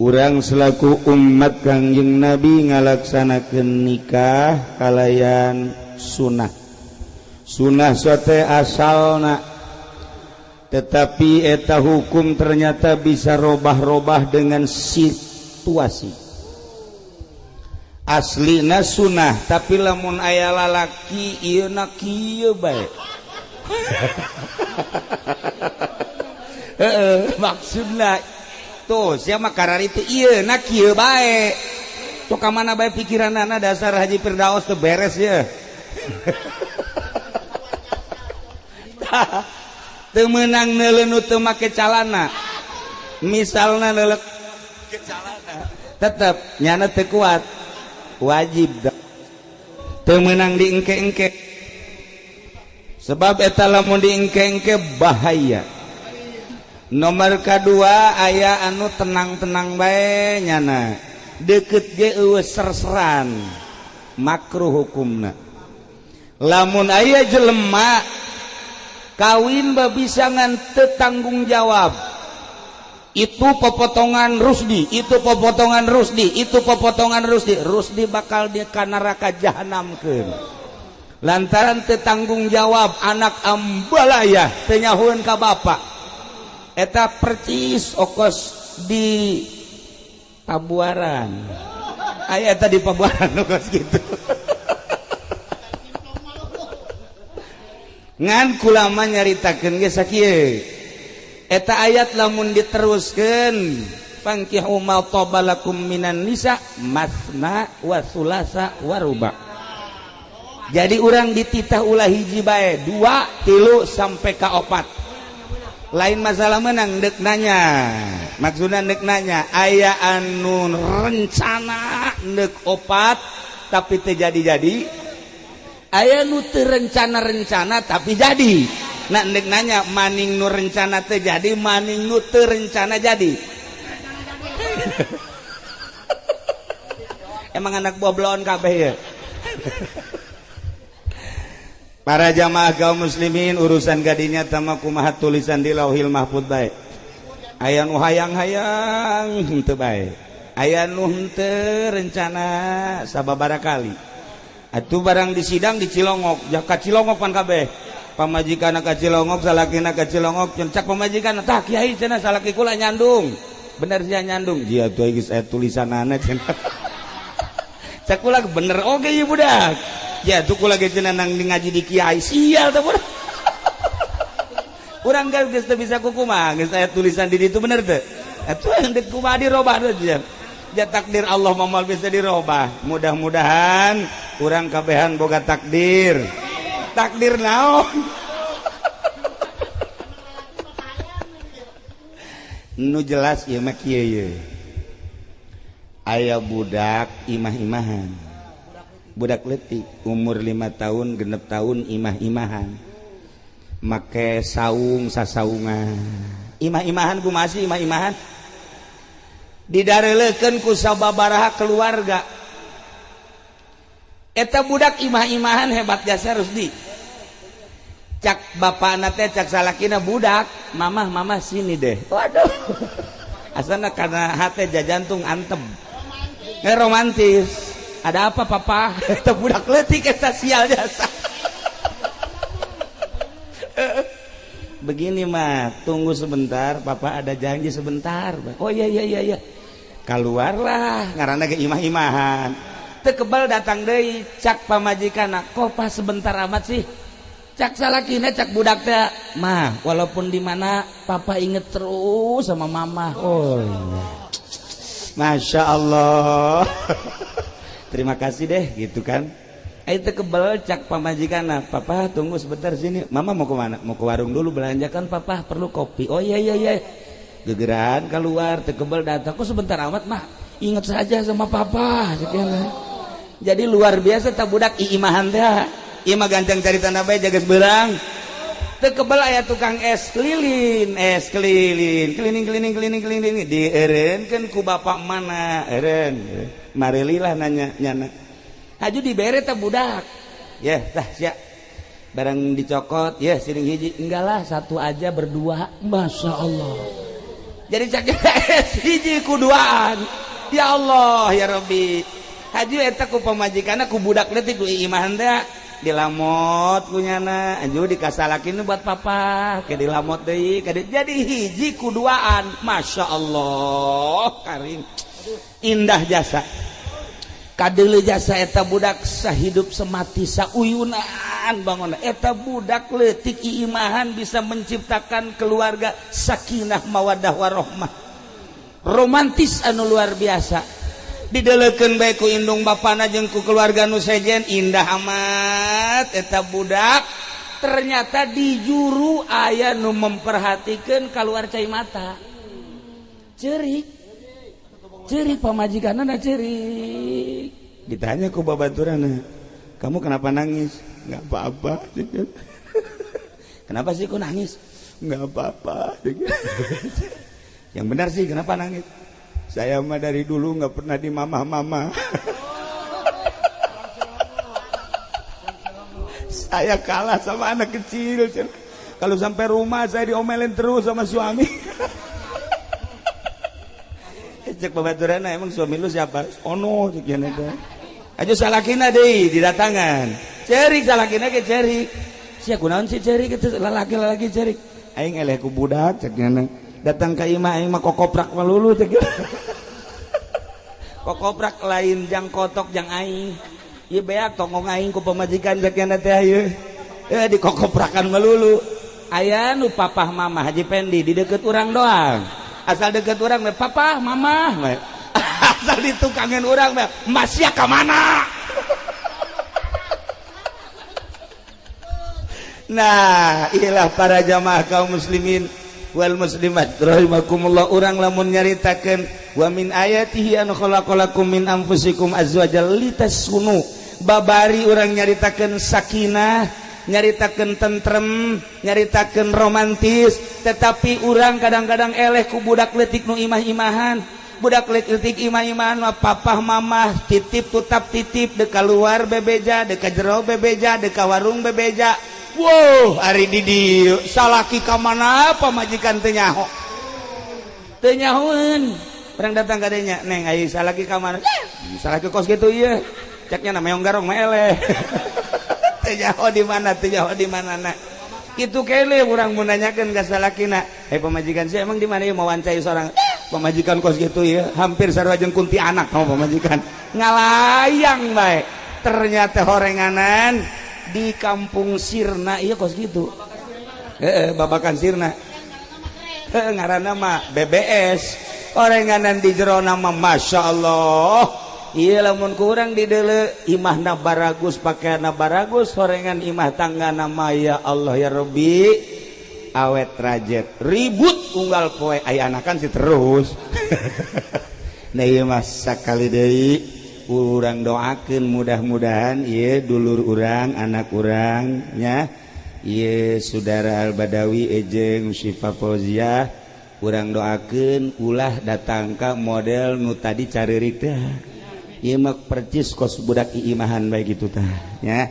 Urang selaku umat Kangjeng Nabi ngalaksanakeun nikah kalayan sunnah. Sunnah sote asalna, tetapi eta hukum ternyata bisa robah-robah dengan situasi. Aslina sunnah, tapi lamun aya lalaki ieu na kieu bae. Heeh, maksudna tuh siapa karar itu iya nak kieu bae. Tuh ka mana bae pikiranana dasar Haji Firdaus teu beres ya. Teu meunang neuleun teu make calana. Misalna neulek ke calana, tetep nyana teu kuat. Wajib teu meunang diengke-engke. Sebab eta lamun diengke-engke bahaya. Nomor kedua aya anu tenang-tenang bae nyana deket ge eueuh serseran makruh hukumna. Lamun aya jelema kawin babisa ngan teu tanggung jawab, itu popotongan Rusdi, itu popotongan Rusdi, itu popotongan Rusdi, Rusdi bakal di ka neraka jahanamkeun lantaran teu tanggung jawab anak ambalaya teu nyahueun ka bapak. Eta percis okos di Pabuaran. Aya eta di Pabuaran okos gitu. Ngan kulama nyaritakeun ge sakieu. Eta ayat lamun diteruskeun fankihu ma tabalakum minan nisa masna wa sulasa wa ruba. Jadi urang dititah ulah hiji bae, 2, 3 sampai ka 4. Lain masalah menang dek nanya, maksudnya dek nanya aya anu rencana dek opat tapi terjadi-jadi, aya nu teu rencana-rencana tapi jadi. Nah dek nanya maning nu rencana terjadi, maning nu teu rencana jadi. Emang anak buah belon kabeh ya. Para jamaah kaum muslimin urusan gadinya tama kumaha tulisan di Lauhil Mahfud bae. Aya nu hayang-hayang henteu bae. Aya nu henteu rencana sababaraha kali. Atuh barang di sidang di Cilongok, ja ka Cilongok pan kabeh. Pamajikanna ka Cilongok, salakina ka Cilongok, cak pamajikanna tah kiai cenah salaki kula nyandung. Bener sia nyandung. Jia tuh geus aya tulisanana cenah. Cak kula bener oge ieu budak. Ya tuh kula ge cenah nang ngaji di kiai sial teh budak. Urang geus teu bisa kukumaha geus aya tulisan di ditu bener teu? Atuh deuk kumaha dirobah teh ya. Ya takdir Allah moal bisa dirobah. Mudah-mudahan urang kabehan boga takdir. Takdir naon? Nu jelas ieu mah kieu ye. Aya budak imah-imahan. Budak leutik umur 5 tahun 6 tahun imah-imahan make saung sasaungan imah-imahan ku masih imah-imahan didareleukeun ku sababaraha keluarga. Eta budak imah-imahan hebat jasa Rusdi. Cak bapakna teh cak salakina budak mamah mamah sini deh. Waduh, asana karena hate jajantung antem romantis. Ada apa papa? Eta budak leutik eta sial jasa. Begini mah, tunggu sebentar, papa ada janji sebentar. Oh iya iya iya iya. Keluarlah ngaranna ge imah-imahan. Teu kebal datang deui cak pamajikanna, kok pas sebentar amat sih? Cak salakina cak budak teh, mah walaupun di mana papa inget terus sama mama. Oh iya. Masya Allah. Terima kasih deh gitu kan. Itu kebel cak pamajikanna, papa tunggu sebentar sini. Mama mau kemana? Mau ke warung dulu belanja kan papa perlu kopi. Oh iya iya iya. Gegeran keluar, tekebel datang. Kok sebentar amat mah? Ingat saja sama papa. Jadi luar biasa tak budak iimahan teh. Ieu mah gancang cari tanda bae jagas beurang. Tekebel aya tukang es lilin, es keliling, keliling keliling keliling keliling dieureunkeun ku bapak mana? Eureun. Marelilah nanya nyana. Haju dibere teh budak. Ya, tah sia. Barang dicokot, ya siring hiji. Enggak lah, satu aja berdua. Masya Allah. Jadi cak hiji ku duaan. Ya Allah ya Rabbi. Haji eta ku pamajikanna ku budak leutik ku imahan teh dilamot kunyana aju dikasalakin buat papa ke dilamot deui jadi hiji ku duaan. Masya Allah karim indah jasa kadeuleu jasa eta budak sahidup semati sauyunan bangun eta budak leutik iimahan bisa menciptakan keluarga sakinah mawaddah warohmah romantis anu luar biasa. Dideleukeun bae ku indung bapana jeung ku keluarga nu sejen indah amat eta budak. Ternyata di juru aya nu memperhatikeun keluar cai mata ceurik ceurik pamajikanna ceurik. Ditanya ku babaturanna, kamu kenapa nangis? Nggak apa-apa. Kenapa sih kok nangis? Nggak apa-apa. Yang benar sih kenapa nangis? Saya mah dari dulu nggak pernah di mamah-mama. Saya kalah sama anak kecil. Kalau sampai rumah saya diomelin terus sama suami. Cek babaturanna, emang suami lu siapa? Ono cek eta. Aja salakina deui didatangan. Cerik salakina ge cerik. Sia kunaon sih cerik kitu lalaki-lalaki cerik. Aing eleh ku budak cek nya. Datang ka imah aing mah kokoprak melulu cek. Kokoprak lain jang kotok jang aing. Ieu beak tongong aing ku pamajikan cek nya teh ieu. Dikokoprakan melulu. Aya nu papah mamah Haji Pendi di deket urang doang. Asal deket urang mah papah mamah. Asal ditukangan urang mah masya ka mana? Nah, inilah para jamaah kaum muslimin wal muslimat rahimakumullah. Urang lamun nyaritakeun wa min ayatihi an khalaqalakum min anfusikum azwajan litaskunu. Babari urang nyaritakeun sakinah, nyaritakeun tentrem, nyaritakeun romantis, tetapi urang kadang-kadang eleh ku budak leutik nu imah-imahan. Budak leutik imah-imahan mah papah mamah titip tutap titip deka luar bebeja, deka jero bebeja, deka warung bebeja. Wow, ari di dieu salaki ka mana pamajikan teu nyaho. Teu nyahoeun. Urang datang ka dinya, "Neng, ai salaki ka mana?" Salaki kos kitu ieu. Ceknya na meong garong mah eleh. Teu nyaho di mana, teu nyaho di mana na. Kitu kele urang mun nanyakeun ka salakina, "Hei pamajikan sia emang di mana ieu mawancai sorang?" Pamajikan kos kitu ieu, hampir sarua jeung kuntianak kamu pamajikan. Ngalayang bae. Ternyata horenganan di kampung Sirna iya kos gitu. Babakan Sirna. Ngaranna mah BBS. Orenganan di jero nama Masya Allah. Iya lamun kurang di deuleu imahna baragus pakaianna baragus horengan imah tangga nama ya Allah ya Rabbi awet rajet ribut unggal poe aya anakan sih terus. Nah ieu mah sakali deui urang doakeun mudah-mudahan ieu dulur urang anak urang nya ieu saudara Al Badawi jeung Syifa Fauziah urang doakeun ulah datang ka model nu tadi careurik teh. Ieu mah percis kos budak iimahan bae kitu tah nya.